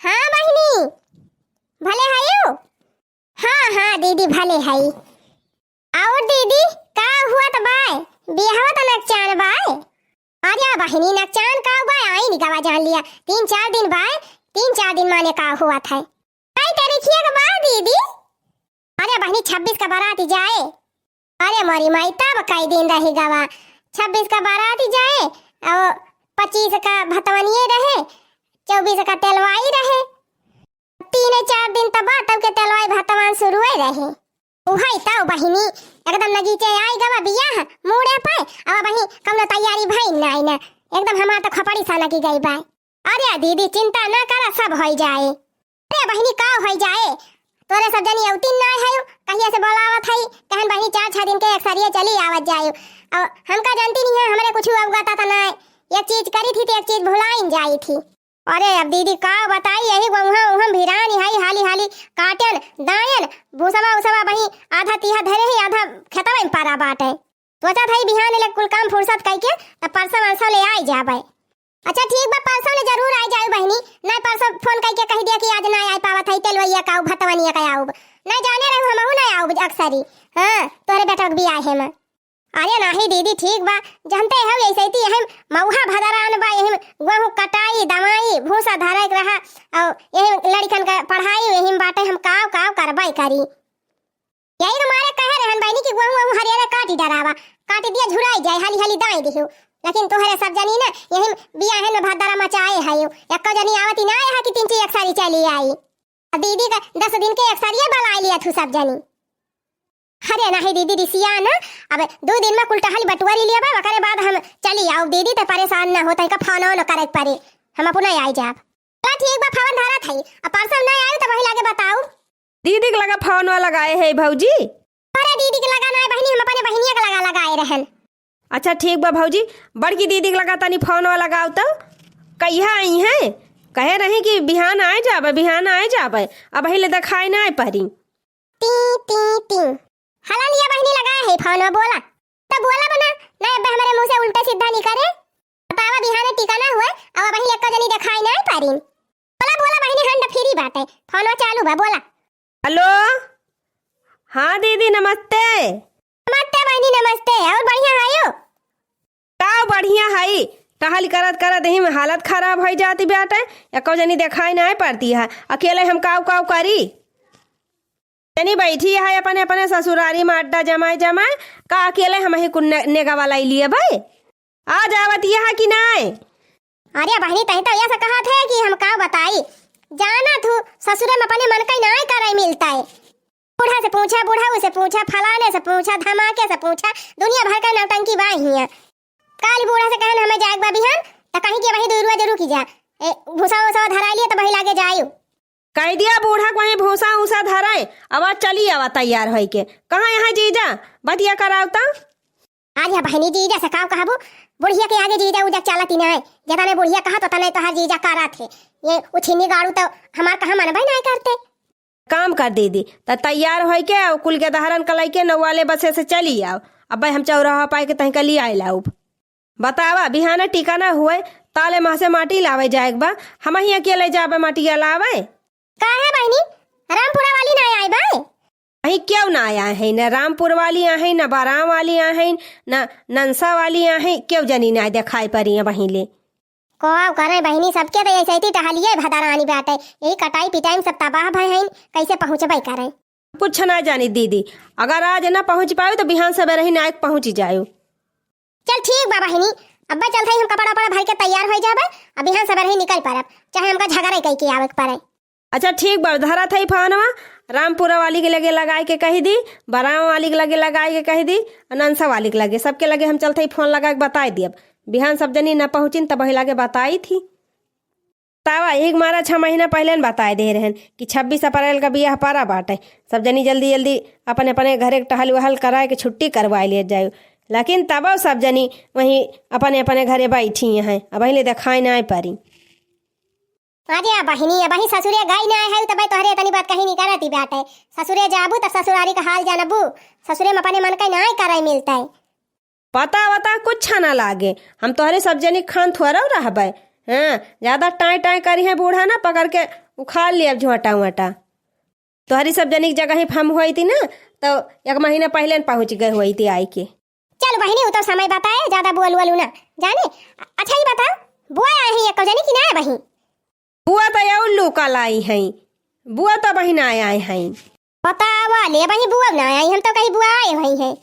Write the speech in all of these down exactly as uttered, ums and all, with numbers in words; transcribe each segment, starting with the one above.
हाँ बहिनी, भले हयू? हाँ, हाँ दीदी, भले हई। और दीदी, का हुआ त बाय? बियाहवा त नकचान बाय। अरे बहिनी, नकचान का बाय? आई नी गवा जान लिया, तीन चार दिन बाय, तीन चार दिन माने का हुआ था? कई तारीखिया के बाय दीदी? अरे बहिनी, छब्बीस का बारात जाए। अरे मोरी माई, तब कई दिन रही गवा? छब्बीस का बारात जाए, और पच्चीस का भतवनिये रहे, चउबीस का तेलवाई रहे। तीन चार दिन तब, तब के तेलवाई भतवान शुरुए रहे। उहई तउ बहिनी, एकदम नगीचे आई गवा बियाह मूड़े पे, अब वही कौनो तैयारी भई नाई ना, एकदम हमार तो खपड़ी सनकी गई बा। अरे दीदी, चिंता ना करा, सब होई जाए। अरे बहिनी, का होई जाए? तोरे सब जनी अउतिन नाई है, कहिया से बोलावत है, कहन बहिनी चार छह दिन के एक सरिये चली आवत जाए। और हमका जानती नहीं है, हमरे कुछ अवगता त नाई, एक चीज करी थी तो एक चीज भुलाइन जाई थी। अरे अब दीदी का बताई, यही गोहुआ उहम भिरान हई, हाली हाली काटन दायन, भूसवा उसवा वही आधा तीहा धरे ही, आधा खेतवा में परा बाटे। सोचत हई बिहान ले कुल काम फुर्सत कइके त परसों वरसों ले आई जाबे। अच्छा ठीक बा, परसों ले जरूर आई जाऊ बहिनी। नहीं परसों फोन कइके कहि दिया कि आज नहीं आई पावत हई, तेलवैया का आऊ, भतवनिया का आऊ। नहीं जाने रहू, हमहू नहीं आऊ अक्सरी। हाँ, तोहरे बेटवा के बियाहे में। अरे नाही दीदी, ठीक बा, जानते हो, ऐसे ही यही मऊहा भदरान बा, यही गोहूँ कटाई, दवाई, भूसा धरे के रहा, और यही लड़िकन का पढ़ाई, यही में बाटे, हम काव काव करबे करी। यही के मारे कहे रहन बहिनी कि गोहूँ वहूँ हरियरे काटी डरावा, काटी दिया झुराई जाए, हाली हाली दाई दिहु। लेकिन तोहरे सब जनी ना यही बियाहन में भदरा मचाए है, एको जनी आवती ना है कि तीन चीज एक सारी चली आई। आ दीदी का दस दिन के एक सारिये बलाई लिया थू सब जनी। अरे नाही दीदी, रिसिया ना, अब दो दिन में कुल टहल बटुआरी लिया बा, ओकरे बाद हम चली आऊ दीदी, त परेशान ना होता है, का फोन न करे के पड़े, हम अपना आई जाब। चला ठीक बा, फोन धरत हई, अब परसों ना आऊ त वही लागे बताऊ। दीदी के लगा फोन लगाए है भौजी? अरे दीदी के लगा ना बहिनी, हम अपने बहिनिया के लगा लगाए रहन। अच्छा ठीक बा भौजी, बड़की दीदी के लगा तनी फोन लगाओ तो, कहिया आई हैं? कहे रही कि बिहान आए जाबे, बिहान आए जाबे, अब ले देखाई ना परी। टी, टी, टी। हला लिया बहिनी लगाए है फोन, बोला। तो बोला बना, ना अबे हमरे मुँह से उल्टा सीधा निकले। बतावा बिहाने टिका ना हुए, अब वही एको जनी देखाई ना पारिन। बोला, बोला बहिनी, hand free बाटे, फोन चालू बा, बोला। हेलो, हाँ दीदी नमस्ते। नमस्ते बहिनी नमस्ते, और बढ़िया हयो? का बढ़िया हई, टहल करत करत यही में हालत खराब होइ जाती बाटे, एको जनी देखाई ना पड़ती है, अकेले हम काव काव करी। जनी बैठी है अपने, अपने ससुरारी में अड्डा जमाए, जमाए, का अकेले हम ही कुन ने-, नेगा वाला ही लिए भाई? आ जावत यहाँ कि नाय? अरे बहिनी, तही तो ऐसा कहा थे कि हम का बताई, जाना थू ससुरे में अपने मन का ही नाय करे मिलता है। बूढ़ा से पूछा, बूढ़ा से पूछा, फलाने से पूछा, धमाके से पूछा, दुनिया भर का नौटंकी बा हियाँ। काली बूढ़ा से कहन हमें जाए बा बिहान, त कहीं के वही दुइ रुआ जरूर की जा। ए, भूसा उसा धरा लिए त वही लागे जायु। कह दिया बूढ़ा को वहीं भूसा उसा धराए, अब चली आवा तैयार होई के। कहाँ यहाँ जीजा? बतिया कराओ तो। आज यह बहिनी जीजा से काव कहबू, बुढ़िया के आगे जीजा उजा चलत ही नहीं। जतने बुढ़िया कहा तो तने तोहार जीजा करत है। ये उछिनी गाड़ू तो हमार कहा मनबे नहीं करते। काम कर दीदी, त तैयार होई के और कुल के दहरन कलाई के नौवाले बसे से चली आओ। अब हम चौराहा पाए के तहीं का ले आए लाउब। बतावा, बिहाने टिका ना हुए, ताले माँ से माटी लावे जाए के बा, हम ही अकेले जाबे माटिया लावे। काहे बहिनी, रामपुरा वाली ना आए बा? अहीं क्यों ना आया है, न रामपुर वाली आहे, न बराम वाली आहे, न ननसा वाली आहे, क्यों जनी ना दिखाई पड़ी है बहिनी ले। को करे बहिनी, सबके तो ऐसे ही टहलिए भदरानी बाटे, यही कटाई पिटाई में सब तबाह भय हैं, कैसे पहुँचबे करे। कुछ ना जानी दीदी, अगर आज ना पहुँच पायो तो बिहान सबेरे ही ना पहुँच जायो। चल ठीक बा बहिनी, अब्बे चलत हई, हम कपड़ा उपड़ा भर के तैयार होई जाबे, अब बिहान सबेरे ही निकल पड़ब, चाहे हमका झगड़ा कई के आवे के पड़े। अच्छा ठीक बा, धरत हई फोनवा, रामपुरा वाली के लगे लगाए के कही दी, बराम वाली के लगे लगाए के कही दी, अनंसा वाली के लगे, सबके लगे हम चलत हई फोन लगाए के बताई दियब। बिहान सब जनी न पहुँचिन तब वही लागे बताई थी। तावा एक मारा छह महीना पहले न बताए दे रहन कि छब्बीस अप्रैल का बियाह परा बाटे, सब जनी जल्दी जल्दी अपने अपने घरे टहल वहल कराए के छुट्टी करवाए लिए जाए, लेकिन तब सब जनी वहीं अपने अपने घरे बैठी हैं, अब ले देखाई ना पारी। अरे बहिनी, अबही ससुरे गई ना है, तबे तोहरे इतनी बात कही नहीं करती बाटे। ससुरे जाबू तब ससुरारी का हाल जानबू। ससुरे में अपने मन का नाय करे मिलता है। पता वता कुछ ना लागे, हम तोहरे सब जनी खान थोड़ा रहबे। हाँ, ज्यादा टाँय टाँय करिहैं बूढ़ा ना, पकड़ के उखाड़ लेब झोंटा वोंटा। तोहरी सब जनी के जगह ही हम होइती ना, तो एक महीना पहिले न पहुँच गए होइती आइके। चल बहिनी, उ तो समय बताए, ज्यादा बोल वोलू ना जाने। अच्छा, ई बताओ, बुआ आए हैं एको जनी कि ना बहिन? बुआ तो यौ लुकल आई हैं, बुआ तो बहिन आए, आए हैं। बतावा ले बहिन, बुआ ना आई, हम तो कही बुआ आए हुई हैं।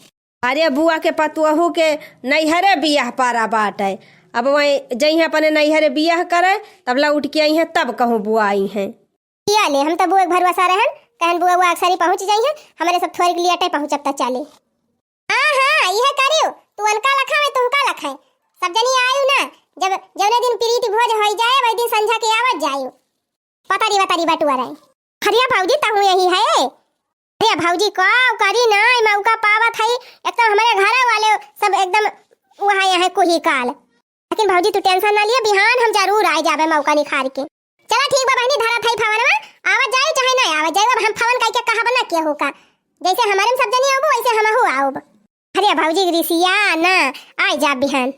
अरे बुआ के पतोहू के नैहरे बियाह पारा बाटे, अब वहीं जइहें अपने नैहरे बियाह करे, तब लौट के अइहें, तब कहूँ बुआ आई हैं। किया ले, हम तो बुआ के भरोसा रहन, कहन बुआ, बुआ अक्सर ही पहुँच जइहें, हमरे सब थोड़ी लेटे पहुँचब त चले। हाँ, हाँ, इहे करियो, तू उनका लखा, मैं तुमका लखाए। सब जनी आयु ना, जब जौने दिन प्रीति भोज होई जाए, वही दिन संझा के आवत जायु। पतरी वतरी बटुआ रहे। हरिया भौजी, तहु यही है? अरे भौजी, का करी ना, मौका पावत है, एक तो हमरे घर वाले सब एकदम वहाँ यहाँ कुही काल। लेकिन भौजी, तू tension ना लिया, बिहान हम जरूर आए जाबे मौका निखार के। चला ठीक बा बहिनी, धरत है फोनवा, आवत जाई चाहे ना आवत जाई, अब हम फोन कइके कहब ना केहू का, जैसे हमरे में सब जनी आउब, वैसे हमहू आउब। अरे भौजी, रिसिया ना, आए जाब बिहान।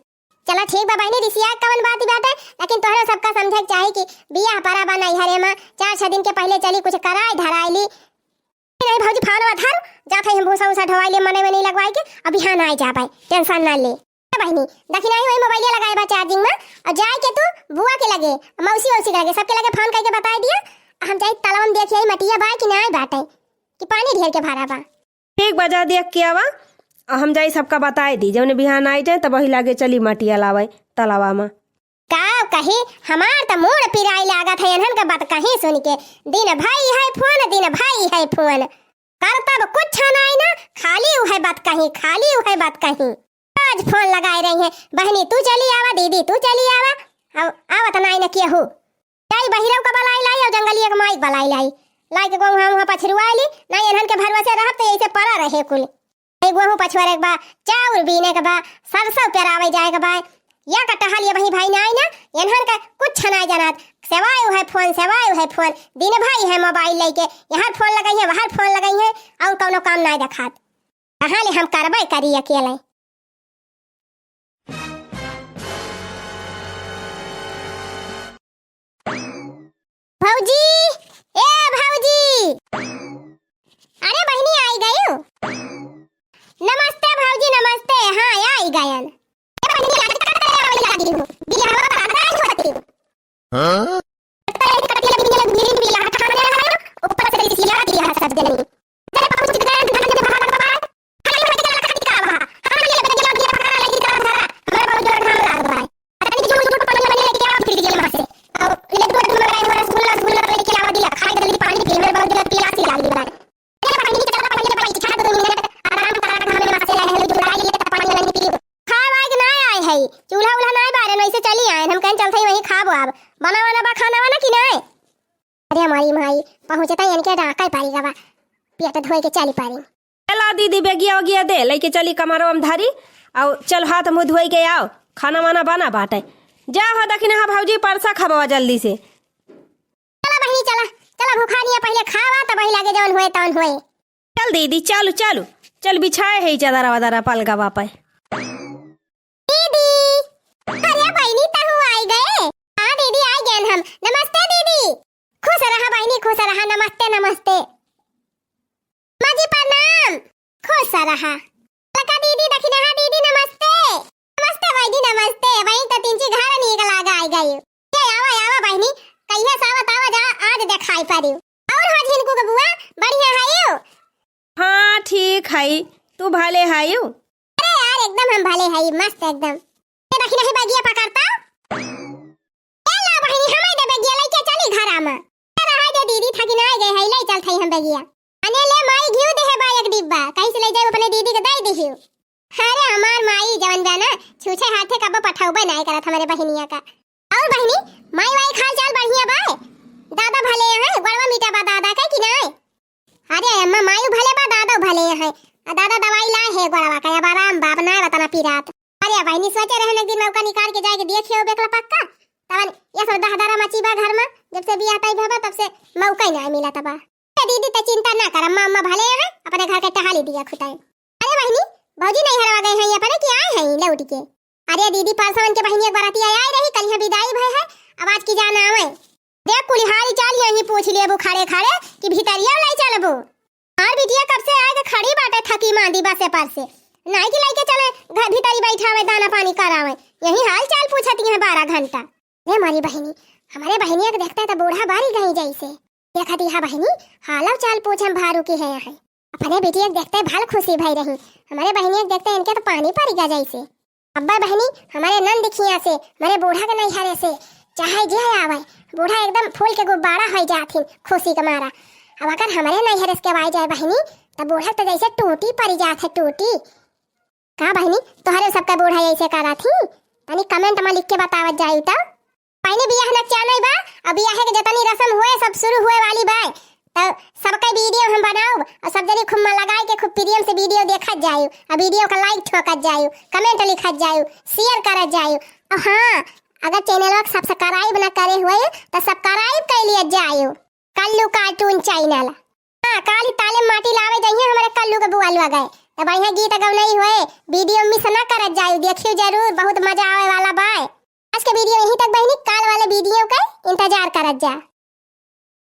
चला ठीक बा बहिनी, रिसिया कवन बात बाटे, लेकिन तोहरे सबका समझे के चाही कि बियाह परा बा नैहरे में, चार छह दिन के पहिले चली, कुछ कराए धराए ली। नहीं भौजी, फोनवा धर, जात है हम भूसा उसा ढोवाई ले, मनई वनई लगवाई के, अब बिहान आए जाबे, tension ना ले। ए बहिनी, दखिनाही वही मोबाइलिया लगाए बा charging में, और जाए के तू बुआ के लगे, मौसी वौसी के लगे, सबके लगे फोन कइके बताए दिया, हम जाई तलवा में देखिए मटिया बा कि ना बाटे, कि पानी ढेर के भरा बा। ठीक बा, जा देख के आवा, और हम जाई सबका बताए दी, जौने बिहान आए जाए तब वही लागे चली मटिया लावे तलवा में। का कही, हमार त मूड़ पिराई लागत है एनहन के बात कहीं सुन के। दिन भई है फोन, दिन भई है फोन, करतब कुछ नाई ना, खाली उहे बात कहीं, खाली उहे बात कहीं। रोज फोन लगाए रही है, बहिनी तू चली आवा, दीदी तू चली आवा, अब आवत नाई ना केहू। जाई बहिरव का बलाई लाई, और जंगली एक माई बलाई लाई, लाई के कहूँ हम वहाँ पछरुआई ली, नाई एनहन के भरोसे रहब तो ऐसे पड़ा रहे कुल। एक गोहूँ पछुआरे के बा, चाउर बीने के बा, सरसों पेरावे जाए के बा। या का टहल ये बही भाई ना आई ना, एनहन का कुछ ना जानत। सेवाय उहे फोन, सेवाय उहे फोन, दिन भई है मोबाइल लेके, यहाँ फोन लगाई है, वहाँ फोन लगाई है, और कौनो काम ना देखात। कहाँ ले हम करबे करी अकेले। भौजी, ए भौजी। अरे बहिनी, आई गयू? नमस्ते भौजी, नमस्ते। हाँ, आई गयन। ए बहिनी, आज का करे वाली लागी हो? गिलहवा का रात आई होती। हाँ? ऊपर से रिसिया दिया सब जनी। खाए वाए के ना आए है, चूल्हा उल्हा ना बारे, वैसे चली आए। हम कहें चलते ही वहीं खाबो। अब बना वना बा खाना वाना कि नहीं? अरे हमारी माई, पहुँचता ही इनके डाका ही पारी गवा, पेट धोए के चली पारी। चला दीदी, बेगिया ओगिया दे, लेके चली कमरवा में धरी, और चल हाथ मुँह धोए के आओ, खाना वाना बना बाटे। जा हो दखिना हा भौजी, परसा खबवा जल्दी से। चला बहिनी, चला, चला भूखा नहीं है, पहले खावा, तब वही लागे जवन होए तवन होए। चल दीदी, चलू, चलू, चल बिछाए है चादर वादर पलगवा पे। दीदी, अरे बहिनी, तहु आई गए? हाँ दीदी, आई गए हम। नमस्ते दीदी। खुश रहा बहिनी, खुश रहा। नमस्ते, नमस्ते। माँ जी प्रणाम। खुश रहा। लका दीदी, दखिना हा दीदी, नमस्ते। नमस्ते बहिनी, नमस्ते। वही तो तीन ची घर नीक लागा आई गई। ये आवा, आवा बहिनी, कहिया सावत आवा जा, आज देखाई पड़ी। और हो झिनकू के बुआ, बढ़िया है यू? हाँ, ठीक है, तू भले है यू? अरे यार, एकदम हम भले है, मस्त एकदम। ये देखी नहीं बगिया पकड़ता। ए ला बहिनी, हमारे दे बगिया लेके चली घरा में। ए रहा दे दीदी, थकी ना गए है, ले चल थई हम बगिया। अने ले माई घिउ दे है बा एक डिब्बा, कहीं से ले जाए अपने दीदी के दे दिहियो। अरे हमार माई जवन बा ना, छूछे हाथे कबो पठौबे नहीं करत हमारे बहिनिया का। और बहिनी, माई वाई खाल चाल बढ़िया बा? दादा भले हैं, गोड़वा मीठा बा दादा के कि नहीं? अरे अम्मा, माई भले बा, दादा भले हैं। आ दादा दवाई लाए है गोड़वा का, अब आराम बा, अब ना बा तना पीरात। अरे बहिनी, सोचे रहे एक दिन मौका निकाल के जाए के देखे हो बेकला पक्का। तवन ये सब दहदरा मची बा घर में, जब से बियाह तय भवा तब से मौका ही ना मिला तबा। ए दीदी, ते चिंता ना कर, अम्मा, अम्मा भले हैं, अपने घर के टहाली दिया खुटाए। अरे बहिनी, भौजी नहीं हरवा गए हैं ये अपने कि आए हैं लौट के? अरे दीदी, परसवन के बहिनी एक बरतिया आई रही, कलिहाँ बिदाई भय है, अब आज की जान आवै। देख कुली हाल चाल यहीं पूछ लेबू खड़े खड़े कि भितरिया लै चलबू। हमार बिटिया कब से आए के खड़ी बाटे थकी मांदी बसे पर से, नाहीं कि लइके चले घर भितरी बैठावै, दाना पानी करावै, यहीं हाल चाल पूछत हैं बारह घंटा। रे मोरी बहिनी, हमरे बहिनिया के देखते तो बूढ़ा बारी गई जैसे। देखत इहा बहिनी, हालौ चाल पूछम भारू की है यहाँ। अपने बिटिया के देखते भल खुशी भई रही, हमरे बहिनिया के देखते इनके तो पानी परी गा जैसे। अब्बा बहिनी, हमरे नंद खिया से, हमरे बूढ़ा के नैहरे से, चाहे जे आवै, बूढ़ा एकदम फूल के गुब्बारा होइ जाथिन खुशी के मारा। अब अगर हमरे नैहरे से केहू आइ जाए बहिनी, त बूढ़ा त जैसे टूटी परी जात है, टूटी। का बहिनी, तोहरे सबका बूढ़ा ऐसे करत ही? तनी comment मा लिख के बतावत जाई त। बहिनी, बियाह नकचानै बा, अब बियाहे के जतनी रस्म हुए, सब शुरू हुए वाली बा। त सबके video हम बनाउब, अउर सब जनी खूब मन लगाइ के खूब प्रेम से video देखत जायु, अउर video का like ठोकत जायु, comment लिखत जायु, share करत जायु। अउर हाँ, अगर channel वा के subscribe न करे हुए, त subscribe कइ लिया जायु। कल्लू cartoon channel। हाँ, काली ताले माटी लावे जइहे हमरे कल्लू के बुआ लगे। त बढ़िया गीत गवनई हुए, video miss ना करत जायु, देखियो जरूर, बहुत मजा आवे वाला बा। आज के video यहीं तक बहिनी, काल वाले video के इंतजार करत जा।